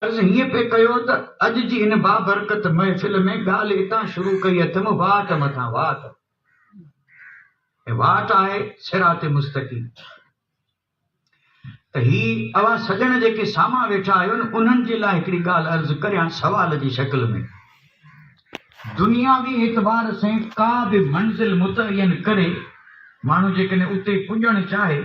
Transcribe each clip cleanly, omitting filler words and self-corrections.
عرض هيئن پئي ڪيو ته اڄ جي هن بابرڪت محفل ۾ ڳالهه اتان شروع ڪئي اٿم واٽ مٿان واٽ ۽ واٽ آهي صراط مستقيم ته هي اوهان سڄڻ جيڪي سامهان ويٺا آهيو نه انهن جي لاء هڪڙي ڳالهه عرض ڪريان سوال جي شڪل ۾ دنياوي اعتبار سين ڪا به منزل متعين ڪري ماڻهو جيڪڏهن اتي پڄڻ چاهي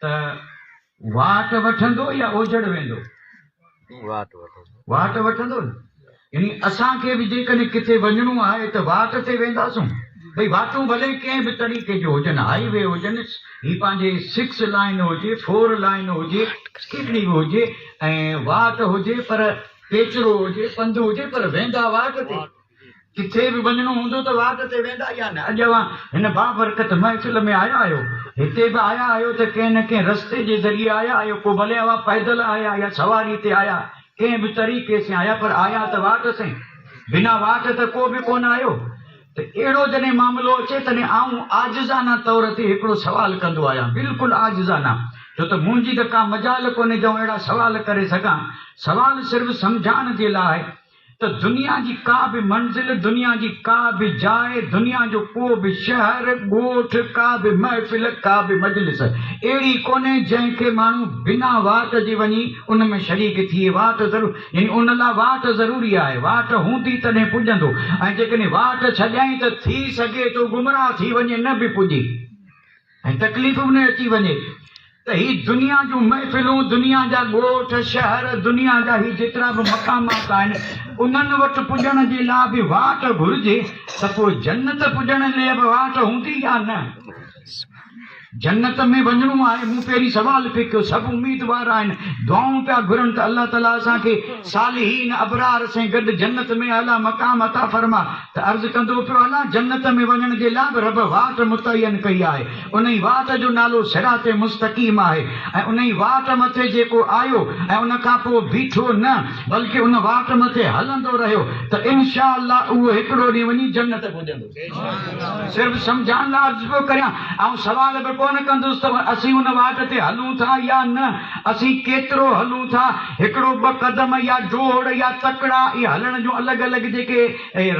ته واٽ وٺندو يا اوجهڙ ويندو؟ واٽ وٺندو. واٽ وٺندو نه. يعني اسان کي به جيڪڏهن ڪٿي وڃڻو آهي ته واٽ تي وينداسون. ڀئي واٽون ڀلي ڪنهن به طريقي جون هجن، هائي وي هجن، هي پنهنجي سڪس لائين هجي، فور لائين هجي، ڪهڙي به هجي ۽ واٽ هجي پر پيچرو هجي، پنڌ هجي پر ويندا واٽ تي. ڪٿي به وڃڻو هوندو ته واٽ تي ويندا يا نه؟ اڄ اوهان هن بابرڪت محفل ۾ آيا آهيو. هتي به آيا آهيو ته ڪنهن نه ڪنهن رستي جي ذريعي آيا آهيو. پوء ڀلي اوهان پيدل آيا يا سواري تي آيا، ڪنهن به طريقي سين آيا پر آيا ته واٽ سين. بنا واٽ ته ڪو به ڪونه آيو. ته اهڙو جڏهن معاملو اچي تڏهن آئون عاجزانه طور تي هڪڙو سوال ڪندو آهيان، بلڪل عاجزانه، ڇو ته منهنجي ته ڪا مجال ڪونهي جو آئون اهڙا سوال ڪري سگهان. سوال صرف سمجهائڻ جي لاء آهي. ته دنيا جي ڪا به منزل، دنيا جي ڪا به جاء، دنيا جو ڪو به شهر، ڳوٺ، ڪا به محفل، ڪا به مجلس اهڙي ڪونهي جنهن کي ماڻهو بنا واٽ جي وڃي ان ۾ شريڪ ٿئي. واٽ ضرور يعني ان لاء واٽ ضروري آهي. واٽ هوندي تڏهن پڄندو ۽ جيڪڏهن واٽ ڇڏيائين ته ٿي سگهي ٿو گمراهه ٿي وڃي نه به پڄي. ۽ تڪليف به نه اچي وڃي ته هي دنيا جون محفلون، دنيا جا ڳوٺ، شهر، دنيا جا هي جيترا به مقامات آهن، انهن وٽ پڄڻ جي لاء به واٽ گهرجي ته پوء جنت پڄڻ لئه به واٽ هوندي يا نه؟ جنت ۾ وڃڻو آهي، مون پهرين سوال پئي ڪيو، سڀ اميدوار آهن، دعائون پيا گهرن ته الله تعاليٰ اسان کي صالحين ابرار سين گڏ جنت ۾ اعليٰ مقام عطا فرما. ته عرض ڪندو پيو هلان، جنت ۾ وڃڻ جي لاء به رب واٽ متعين ڪئي آهي، انهي واٽ جو نالو صراط مستقيم آهي ۽ انهي واٽ مٿي جيڪو آيو ۽ ان کان پوء بيٺو نه بلڪه ان واٽ مٿي هلندو رهيو ته انشاء الله اهو هڪڙو ڏينهن وڃي جنت پڄندو. صرف سمجهائڻ لاء عرض پيو ڪريان، آئون سوال به ڪونه ڪندس ته اسين ان واٽ تي هلون ٿا يا نه، اسين ڪيترو هلون ٿا، هڪڙو ٻه قدم يا ڊوڙ يا تڪڙا اهي هلڻ جون الڳ الڳ جيڪي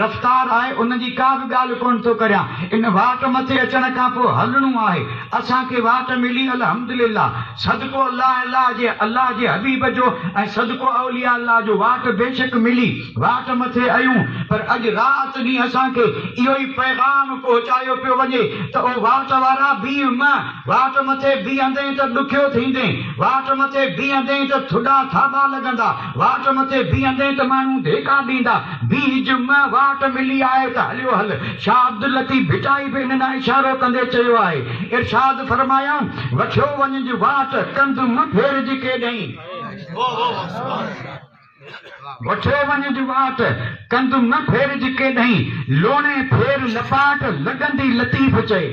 رفتار آهي ان جي ڪا به ڳالهه ڪونه ٿو ڪريان. ان واٽ مٿي اچڻ کان پوء هلڻو آهي. اسان کي واٽ ملي الحمدلله. صدقو الله الله جي الله جي حبيب جو ۽ صدقو اولياء الله جو واٽ بيشڪ ملي. واٽ مٿي ايون پر اڄ رات ڏينهن اسان کي اهو ئي پيغام پهچايو پيو وڃي ته او واٽ وارا بيهه مه. واٽ مٿي بيهندين ته ڏکيو ٿيندين، واٽ مٿي بيهندين ته ٿڏا ٿاٻا لڳندا، واٽ مٿي بيهندين ته ماڻهو ڌيڪا ڏيندا، بيهج مه، واٽ ملي آهي ته هليو هل. شاهه عبداللطيف ڀٽائي به ان ڏانهن اشارو ڪندي چيو آهي. ارشاد فرمايائون، وٺيو وڃج واٽ، ڪنڌ مه ڦيرج ڪيڏهين. وٺيو وڃج واٽ، ڪنڌ نه ڦيرج ڪيڏهين، لوڻي ڦير لپاٽ، لڳندي لطيف چئي.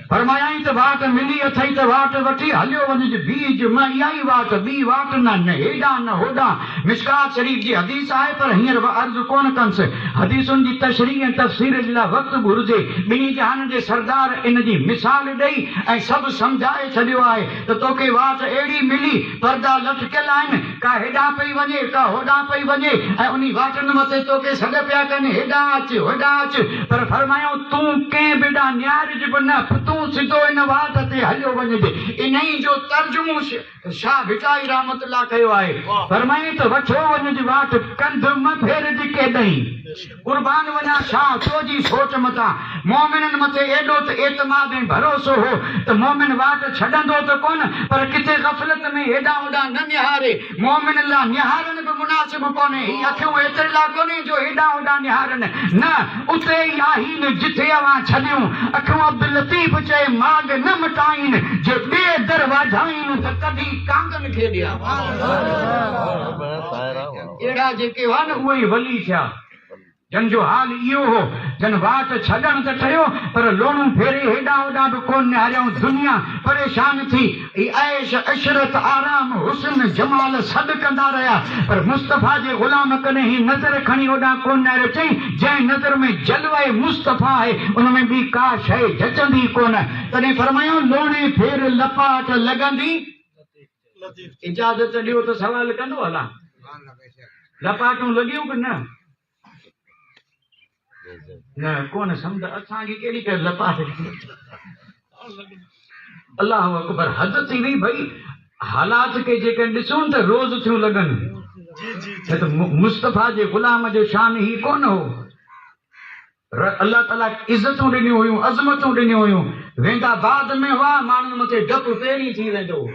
فرمايائين ته واٽ ملي اٿئي ته واٽ وٺي هليو وڃج، بيهج مه اها ئي واٽ، ٻي واٽ نه، نه هيڏانهن نه هوڏانهن. مشڪات شريف جي حديث آهي پر هينئر عرض ڪونه ڪنس. حديثن جي تشريح ۽ تفسير جي لاء وقت گهرجي. ٻنهي جهانن جي سردار ان جي مثال ڏئي ۽ سڀ سمجهائي ڇڏيو آهي ته توکي واٽ اهڙي ملي، پردا لٽڪيل آهن، ڪا هيڏانهن پئي وڃي، ڪا هوڏانهن پئي وڃي ۽ انهي واٽن مٿي توکي سڏ پيا ڪن، هيڏانهن اچ، هوڏانهن اچ، پر فرمايائون، تون ڪنهن به ڏانهن نهارج به نه، تون سڌو ان واٽ تي هليو وڃج. انهي جو ترجمو شاهه ڀٽائي رحمة الله ڪيو آهي. فرمايائين ته وٺيو وڃج واٽ، ڪنڌ مه ڦيرج ڪيڏهين. قربان وڃان شاهه تو جي سوچ متان. مؤمنن مٿي ايڏو ته اعتماد ۽ ڀروسو هو ته مؤمن واٽ ڇڏندو ته ڪونه پر ڪٿي غفلت ۾ هيڏانهن هوڏانهن نه نهاري. مؤمن لاء نهارڻ به مناسب ڪونهي. هي اکيون ايتري لاء ڪونهي جو هيڏانهن هوڏانهن نهارن. نه، اتي ئي آهين جٿي اوهان ڇڏيون. اکيون عبداللطيف چئي ماڳ نه مٽائين، جي ٻئي در واجهائين ته ڪڍي ڪانگن کي ڏيان. اهڙا جيڪي هئا نه اهي ئي ولي ٿيا، جن جو حال اهو هو، جن واٽ ڇڏڻ ته ٺهيو پر لوڻون ڦيري هيڏانهن هوڏانهن به ڪونه نهاريائون، دنيا پريشان ٿي، هي عيش، عشرت، آرام، حسن، جمال سڏ ڪندا رهيا پر مصطفيٰ جي غلام ڪڏهن هي نظر کڻي هوڏانهن ڪونه نهاريو، چئين جنهن نظر ۾ جلوه مصطفيٰ آهي ان ۾ ٻي ڪا شيء جچندي ڪونه، تڏهن فرمايائون لوڻي ڦير لپاٽ لڳندي. اجازت ڏيو ته سوال ڪندو هلان. لپاٽون لڳيون ڪه نه؟ نه ڪونه سمجھ اسان کي ڪهڙي ڪر لپاٽ. الله اڪبر حد ٿي وئي ڀئي حالات کي جيڪڏهن ڏسون ته روز ٿيون لڳن. ته مصطفيٰ جي غلام جو شان هي ڪونه هو. الله تعاليٰ عزتون ڏنيون هيون، عظمتون ڏنيون هيون، ويندا بعد ۾ هئا، ماڻهن مٿي ڊپ پهرين ٿي ويندو هو.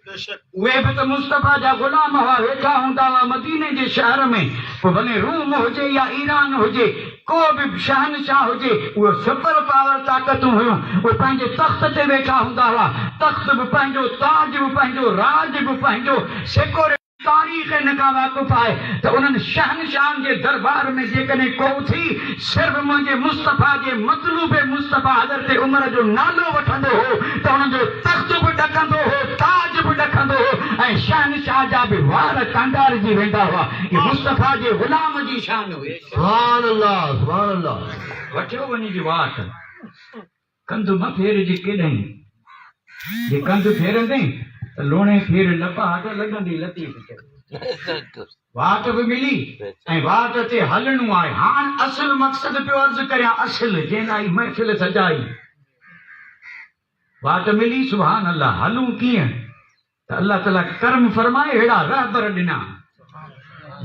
اهي به ته مصطفيٰ جا غلام هئا، ويٺا هوندا هئا مديني جي شهر ۾، پوء ڀلي روم هجي يا ايران هجي، ڪو به شهنشاهه هجي، اهي سپر پاور طاقتون هيون، اهي پنهنجي تخت تي ويٺا هوندا هئا، تخت به پنهنجو، تاج به پنهنجو، راڄ به پنهنجو، سيڪورٽي. تاريخ ان کان واقف آهي ته انهن شهنشاهن جي دربار ۾ جيڪڏهن ڪو اٿي صرف منهنجي مصطفيٰ جي مطلوب مصطفيٰ حضرت عمر جو نالو وٺندو هو ته انهن جو تخت به ڏڪندو هو، تاج به ڏکندو هو ۽ شهنشاهه جا به وار ڪانڊارجي ويندا هئا. هي مصطفيٰ جي غلام جي شان هئي. سبحان الله سبحان الله. وٺيو وڃي جي واٽ. ڪنڌ مه ڦيرج ڪيڏهين، جي ڪنڌ ڦيرندين ته لوڻي ڦير لپاٽ لڳندي لطيف چيو. واٽ به ملي ۽ واٽ تي هلڻو آهي. هاڻ اصل مقصد پيو عرض ڪريان، اصل جنهن لاء هي محفل سجائي. واٽ ملي سبحان الله، هلون ڪيئن؟ ته الله تعاليٰ ڪرم فرمائي اهڙا رهبر ڏنا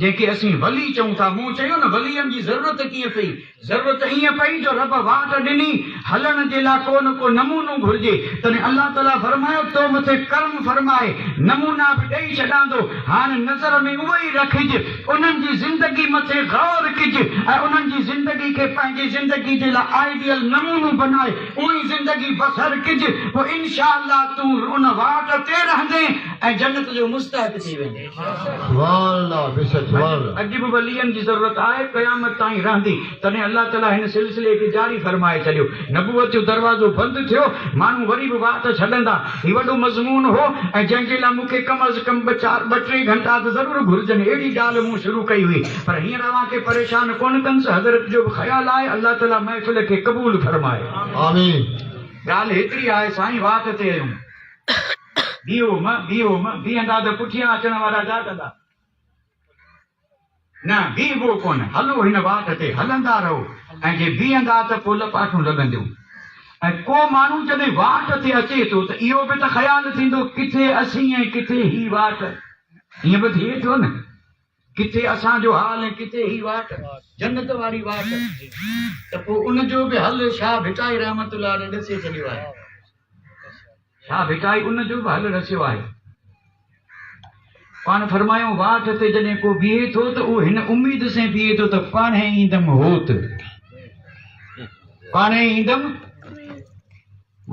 جنهن کي اسين ولي چئون ٿا. مون چيو نه ولين جي ضرورت ڪيئن پئي؟ ضرورت ائين پئي جو رب واٽ ڏني، هلڻ جي لاء ڪو نه ڪو نمونو گهرجي. تڏهن الله تعاليٰ فرمايو تو مٿي ڪرم فرمائي نمونا به ڏئي ڇڏان ٿو، هاڻ نظر ۾ اهي ئي رکج، انهن جي زندگي مٿي غور ڪج ۽ انهن جي زندگي کي پنهنجي زندگي جي لاء آئيڊيل نمونو بنائي اونئين زندگي بسر ڪج، پوء انشاء الله تون ان واٽ تي رهندين ۽ جنت جو مستحق ٿي ويندين. سبحان الله بيشڪ سبحان الله. اڄ به ولين جي ضرورت آهي، قيامت تائين رهندي. تڏهن الله تعاليٰ هن سلسلي کي جاري فرمائي ڇڏيو. نبوت جو دروازو بند ٿيو، ماڻهو وري به واٽ ڇڏندا. هي وڏو مضمون هو ۽ جنهن جي لاء مون کي ڪم از ڪم ٻه چار ٻه ٽي گهنٽا ته ضرور گهرجن. اهڙي ڳالهه مون شروع ڪئي هئي. پر هينئر اوهان کي پريشان ڪونه ڪندس. حضرت جو به خيال آهي. الله تعاليٰ محفل کي قبول فرمائي. آمين. ڳالهه هيتري آهي سائين واٽ تي آهيون. بيهو م بيهو م بيهندا ته پٺيان اچڻ وارا ڇا ڪندا؟ نه بيهبو ڪونه، هلو هن واٽ تي هلندا رهو ۽ جي بيهندا ته پوء لپاٽون لڳنديون. ۽ ڪو ماڻهو جڏهن واٽ تي اچي ٿو ته اهو به ته خيال ٿيندو ڪٿي اسين ۽ ڪٿي هي واٽ. ائين به ٿئي ٿو نه. ڪٿي اسان جو حال ۽ ڪٿي هي واٽ، جنت واري واٽ. ته پوء ان جو به حل شاهه ڀٽائي رحمة الله عليه ڏسي ڇڏيو آهي. شاهه ڀٽائي ان جو به حل رسيو آهي. پاڻ فرمايائون، واٽ تي جڏهن ڪو بيهي ٿو ته اهو هن اميد سين بيهي ٿو ته پاڻهي ايندم هوت، پاڻهي ايندم.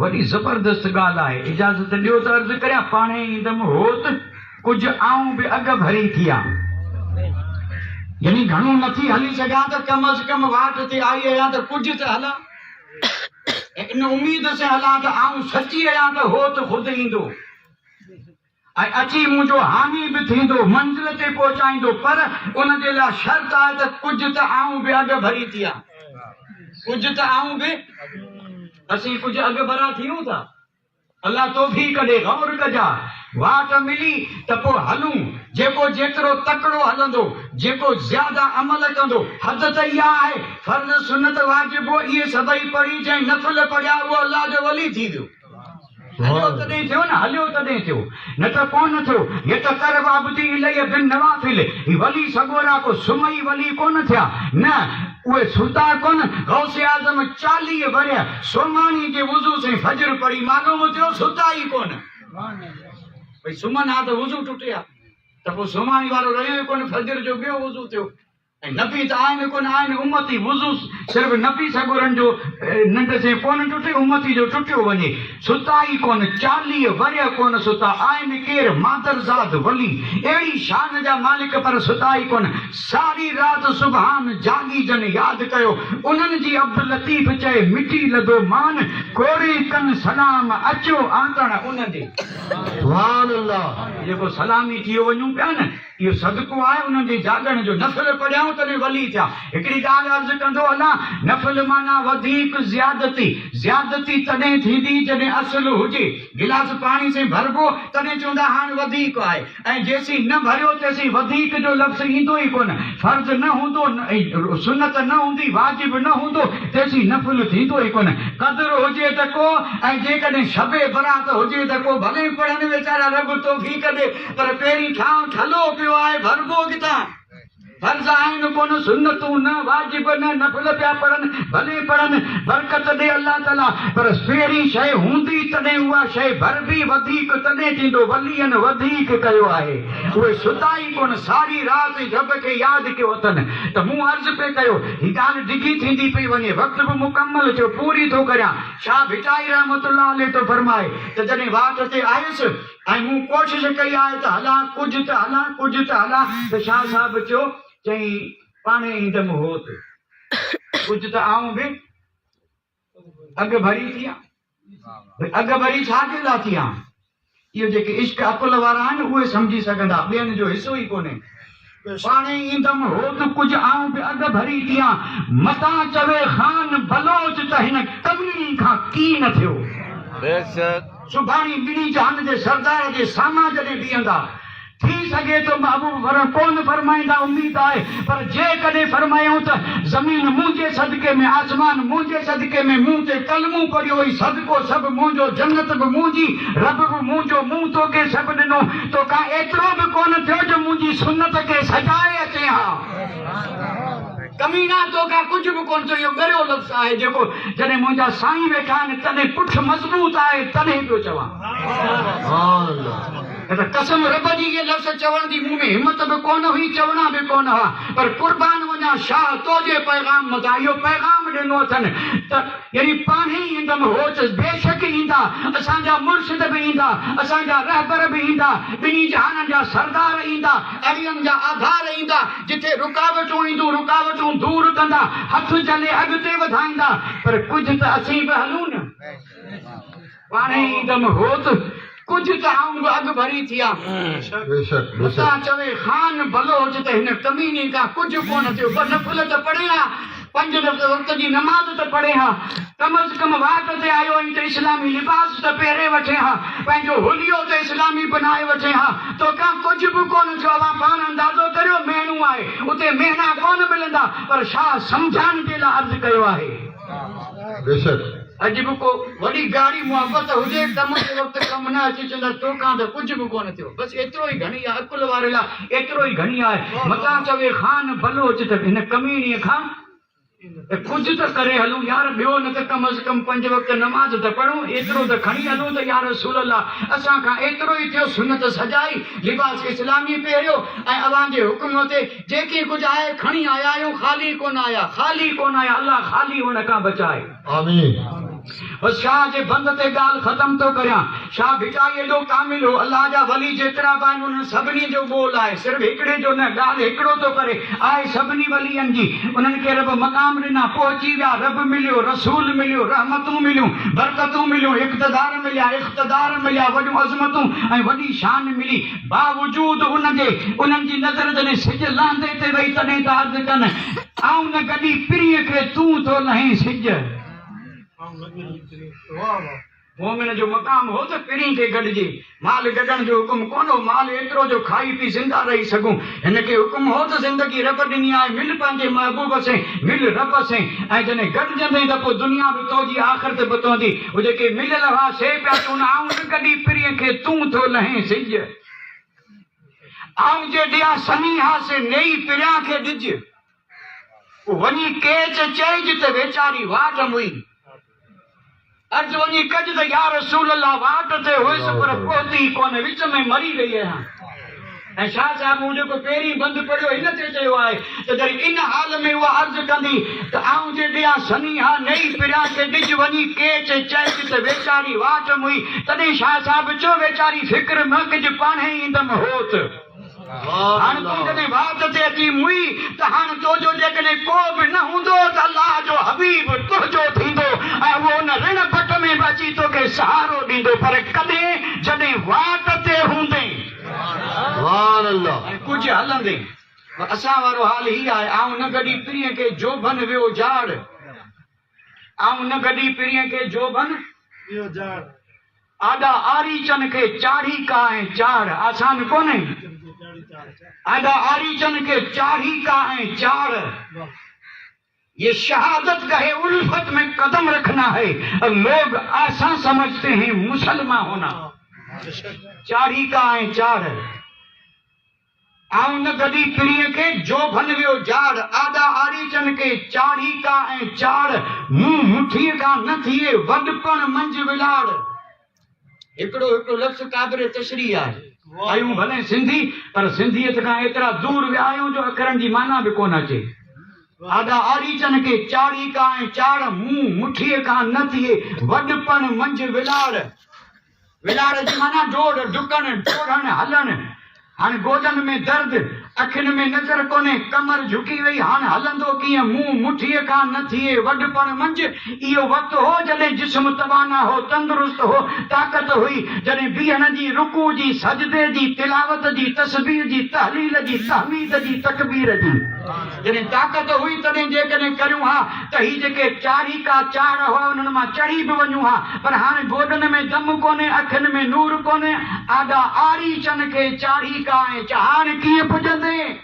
وڏي زبردست ڳالهه آهي، اجازت ڏيو ته عرض ڪريان، پاڻهي ايندم هوت، ڪجهه آئون به اڳ ڀري ٿيان. يعني گهڻو نٿي هلي سگهان ته ڪم از ڪم واٽ تي آئي آهيان ته ڪجهه ته هلان. ۽ ان اميد سين هلان ته آئون سچي آهيان ته هو ته خود ايندو ۽ اچي منهنجو حامي به ٿيندو، منزل تي پهچائيندو، پر ان جي لاء شرط آهي ته ڪجهه ته آئون به اڳ ڀري ٿيان، ڪجهه ته آئون به، اسين ڪجهه اڳ ڀرا ٿيون ٿا. الله توفيق ڏي غور ڪجا واٽ ملي ته پوء هلون جيڪو جيترو تڪڙو هلندو جيڪو زياده عمل ڪندو حد ته اها آهي فرض سنت واجب اهي سڀئي پڙهي جنهن نفل پڙهيا اهو الله جو ولي ٿي ويو هليو تڏهن ٿيو نه هليو تڏهن ٿيو نه ته ڪونه ٿيو يتقرب عبدي الي بالنوافل هي ولي سڳورا ڪو سمهي ولي ڪونه ٿيا نه اهي ستا ڪونه غوث اعظم 40 ورهيه سومهاڻي جي وضو سين فجر پڙهي معلوم ٿيو ستا ئي ڪونه. ڀئي سمهن ها ته وضو ٽٽي ها ته پوء سومهاڻي وارو رهيو ئي ڪونه فجر جو ٻيو وضو ٿيو ۽ نبي ته آهن ڪونه آهن امتي وضو صرف نبي سڳورن جو ننڊ سين ڪونه ٽٽي امتي جو ٽٽيو وڃي ستا ئي ڪونه 40 ورهيه ڪونه ستا آهن ڪير مادرزاد ولي اهڙي شان جا مالڪ پر ستا ئي ڪونه ساري رات سبحان جاڳي جن ياد ڪيو انهن جي عبداللطيف چئي مٽي لڌو مان ڪوڙي ڪن سلام اچو آتڻ ان جي. سبحان الله. جيڪو سلامي ٿيو وڃون پيا نه. اهو صدقو آهي انهن جي جاڳڻ جو. نفل پڙهيائون تڏهن ولي ٿيا. هڪڙي ڳالهه عرض ڪندو هلان، نفل معنيٰ وڌيڪ زيادتي. زيادتي تڏهن ٿيندي جڏهن اصل هجي. گلاس پاڻي سين ڀربو تڏهن چوندا هاڻ وڌيڪ آهي ۽ جيسين نه ڀريو تيسين وڌيڪ جو لفظ ايندو ئي ڪونه. فرض نه هوندو ۽ سنت نه هوندي، واجب نه هوندو تيسين نفل ٿيندو ئي ڪونه. قدر هجي ته ڪو ۽ جيڪڏهن شب برات هجي ته ڪو ڀلي پڙهن ويچارا رب توفيق ڏي پر پهرين ٺانء ٺلهو پيو آهي ڀربو ڪٿان؟ فرض آهن ڪونه، سنتون نه، واجب نه، نفل پيا پڙهن، ڀلي پڙهن، برڪت ڏي الله تعاليٰ، پر پهرين شيء هوندي تڏهن اها شيء ڀربي، وڌيڪ تڏهن ٿيندو، ولين وڌيڪ ڪيو آهي، اهي ستا ئي ڪونه، ساري رات رب کي ياد ڪيو اٿن، ته مون عرض پئي ڪيو، هي ڳالهه ڊگهي ٿيندي پئي وڃي، وقت به مڪمل ٿيو، پوري ٿو ڪريان، شاهه ڀٽائي رحمة الله عليه ٿو فرمائي ته جڏهن واٽ تي آيس، ۽ مون ڪوشش ڪئي آهي ته هلان، ڪجهه ته هلان، ڪجهه ته هلان ته شاهه صاحب چيو، چئين، پاڻهي ايندم هوت، ڪجهه ته آئون به اڳ ڀري ٿيان. ڀئي اڳ ڀري ڇا جي لاء ٿيان؟ اهو جيڪي عشق عقل وارا آهن، اهي سمجهي سگهندا، ٻين جو حصو ئي ڪونهي. پاڻهي ايندم هوت، ڪجهه آئون به اڳ ڀري ٿيان، متان چوي خان بلوچ ته هن ڪميڻي کان ڪي نه ٿيو. بيشڪ. سڀاڻي ٻنهي جهان جي سردار جي سامهان جڏهن بيهندا، ٿي سگهي ٿو محبوب ورڻ ڪونه فرمائيندا، اميد آهي، پر جيڪڏهن فرمايائون ته زمين منهنجي صدقي ۾، آسمان منهنجي صدقي ۾، مون تي ڪلمون پڙهيو هي صدقو سڀ منهنجو، جنت به منهنجي، رب به منهنجو، مون توکي سڀ ڏنو، توکان ايترو به ڪونه ٿيو جو منهنجي سنت کي سجائي اچين ها. ڪميڻا توکان ڪجهه به ڪونه ٿيو اهو ڳريو لفظ آهي جيڪو جڏهن منهنجا سائين ويٺا آهن تڏهن پٺ مضبوط آهي تڏهن پيو چوان. نه ته قسم رب جي اهي لفظ چوڻ جي مون ۾ همت به ڪونه هئي چوڻا به ڪونه هئا پر قربان وڃان شاهه تو جي پيغام متان اهو پيغام ڏنو اٿن ته يعني پاڻهي ايندم هوت بيشڪ ايندا، اسان جا مرشد به ايندا، اسان جا رهبر به ايندا، ٻنهي جهانن جا سردار ايندا، اڙين جا آڌار ايندا، جتي رڪاوٽون ايندون رڪاوٽون دور ڪندا، هٿ جهلي اڳتي وڌائيندا، پر ڪجهه ته اسين به هلون نه. پاڻهي ايندم هوت، ڪجهه ته آئون به اڳڀري ٿيان. متان چوي خان بلوچ ته هن ڪميني کان ڪجهه ڪونه ٿيو، ٻه نفل ته پڙهي ها، پنج وقت جي نماز ته پڙهي ها، ڪم از ڪم واٽ تي آيو آهين ته اسلامي لباس ته پهري وٺين ها، پنهنجو حليو ته اسلامي بنائي وٺين ها، توکان ڪجهه به ڪونه ٿيو، اوهان پاڻ اندازو ڪريو مهڻو آهي، اتي مهڻا ڪونه ملندا، پر شاهه سمجهائڻ جي لاء عرض ڪيو آهي. بيشڪ. اڄ به ڪو وڏي گاڙي محبت هجي ڪم جي وقت ڪم نه اچي چوندا توکان ته ڪجهه به ڪونه ٿيو بس ايترو ئي گهڻي آهي عقل واري لاء ايترو ئي گهڻي آهي متان چوي خان بلوچ ته هن ڪميڻي کان ته ڪجهه ته ڪري هلون يار ٻيو نه ته ڪم از ڪم پنج وقت نماز ته پڙهون ايترو ته کڻي هلون ته يا رسول الله اسان کان ايترو ئي ٿيو سنت سجائي لباس اسلامي پهريو ۽ اوهان جي حڪم تي جيڪي ڪجهه آهي کڻي آيا آهيون خالي ڪونه آيا خالي ڪونه آيا الله خالي هئڻ کان بچائي. آمين. بس شاهه جي بند تي ڳالهه ختم ٿو ڪريان. شاهه ڀٽائي ايڏو ڪامل هو، الله جا ولي جيترا به آهن انهن سڀني جو ٻول آهي، صرف هڪڙي جو نه، ڳالهه هڪڙو ٿو ڪري، آهي سڀني ولين جي، انهن کي رب مقام ڏنا، پهچي ويا، رب مليو، رسول مليو، رحمتون مليون، برڪتون مليون، اقتدار مليا، اقتدار مليا، وڏيون عظمتون ۽ وڏي شان ملي، باوجود ان جي انهن جي نظر جڏهن سج لهندي تي وئي تڏهن ٿا عرض ڪن، آئون نه گڏي پرينء کي تون ٿو لهين سج. مؤمن جو مقام هو ته پرين کي گڏجي. مال گڏڻ جو حڪم ڪونه هو، مال ايترو جو کائي پي زنده رهي سگهون. هن کي حڪم هو ته زندگي رب ڏني آهي، مل پنهنجي محبوب سين، مل رب سين ۽ جڏهن گڏجندين ته پوء دنيا به توجي آخرت به تنهنجي. هو جيڪي مليل هئا سي پيا چون، آئون نه گڏي پرينء کي تون ٿو لهين سج. آئون جي ڏيان سنيها سي نيئي پريان کي ڏج. پوء وڃي ڪيچ چئج ته ويچاري واٽ مئي. عرض وڃي ڪج ته يا رسول الله واٽ تي هيس پر پهتي ڪونه وچ ۾ مري وئي آهيان. ۽ شاهه صاحب مون جيڪو پهرين بند پڙهيو هن تي چيو آهي ته جڏهن ان حال ۾ اها عرض ڪندي ته آئون جي ڏيان سنيها نيئي پريان کي ڏج وڃي ڪيچ چئج ته ويچاري واٽ مئي تڏهن شاهه صاحب چيو ويچاري فڪر نه ڪج پاڻهي ايندم هوت. هاڻ تون جڏهن واٽ تي اچي مئي ته هاڻ تنهنجو جيڪڏهن ڪو به نه هوندو ته الله جو حبيب تنهنجو ٿيندو ۽ اهو ان رڻ پٽ ۾ به اچي توکي سهارو ڏيندو پر ڪڏهن جڏهن واٽ تي هوندين. سبحان الله. ۽ ڪجهه هلندين. اسان وارو حال هي آهي، آئون نه گڏي پرينء کي جوڀن ويو جاڙ. آئون نه گڏي پرينء کي جوڀن ويو جاڙ. آڏا آريچن کي چاڙهي ڪا ۽ چاڙهه آسان ڪونهي. آڏا آريچن کي چاڙهي ڪا ۽ چاڙهه. ये शहादत का है उल्फत में कदम रखना है और लोग आसान समझते हैं मुसलमान होना. چاڙهي ڪا ۽ چاڙهه. آئون نه گڏي پرينء کي، جوڀن ويو جاڙ، آڏا آريچن کي، چاڙهي ڪا ۽ چاڙهه، مون مٺيء کان نه ٿئي، وڏپڻ منجهه ولاڙ. هڪڙو هڪڙو لفظ قابل تشريح آهي. آهيون ڀلي سنڌي، پر سنڌيت کان ايترا دور ويا آهيون جو اکرن جي معنيٰ به ڪونه اچي. آڏا آريچن کي، چاڙهي ڪا ۽ چاڙهه، مون مٺيء کان نه ٿئي، وڏپڻ منجهه ولاڙ. ولاڙ جي معنيٰ ڊوڙ، ڊڪڻ، ڊوڙڻ، هلڻ. هاڻ گوڏن ۾ درد، اکين ۾ نظر ڪونهي، ڪمر جهڪي وئي، هاڻ هلندو ڪيئن، منهن مٺيء کان نه ٿئي، وڏپڻ منجهه اهو وقت هو، جڏهن جسم توانا هو، تندرست هو، طاقت هئي، جڏهن بيهڻ جي، رڪوع جي، سجدي جي، تلاوت جي، تسبيح جي، تهليل جي، تحميد جي، تڪبير جي. جڏهن طاقت هئي تڏهن جيڪڏهن ڪريون ها ته هي جيڪي چاڙهيڪا چاڙهه هئا انهن مان چڙهي به وڃون ها پر هاڻي گوڏن ۾ دم ڪونهي، اکين ۾ نور ڪونهي، آڏا آريچن کي چاڙهيڪا ۽ چهاڻ ڪيئن پڄندين؟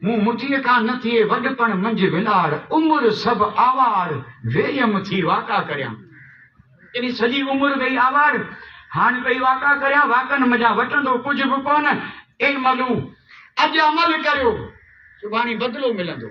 مون مٺيء کان نه ٿئي وڏپڻ منجهه ولاڙ، عمر سڀ آواڙ، ويريم ٿي واڪا ڪريان. يعني سڄي عمر ويئي آواڙ، هاڻ پئي واڪا ڪريان، واڪن منجهان وٽندو ڪجهه به ڪونه. اعملو، اڄ عمل ڪريو، سڀاڻي بدلو ملندو.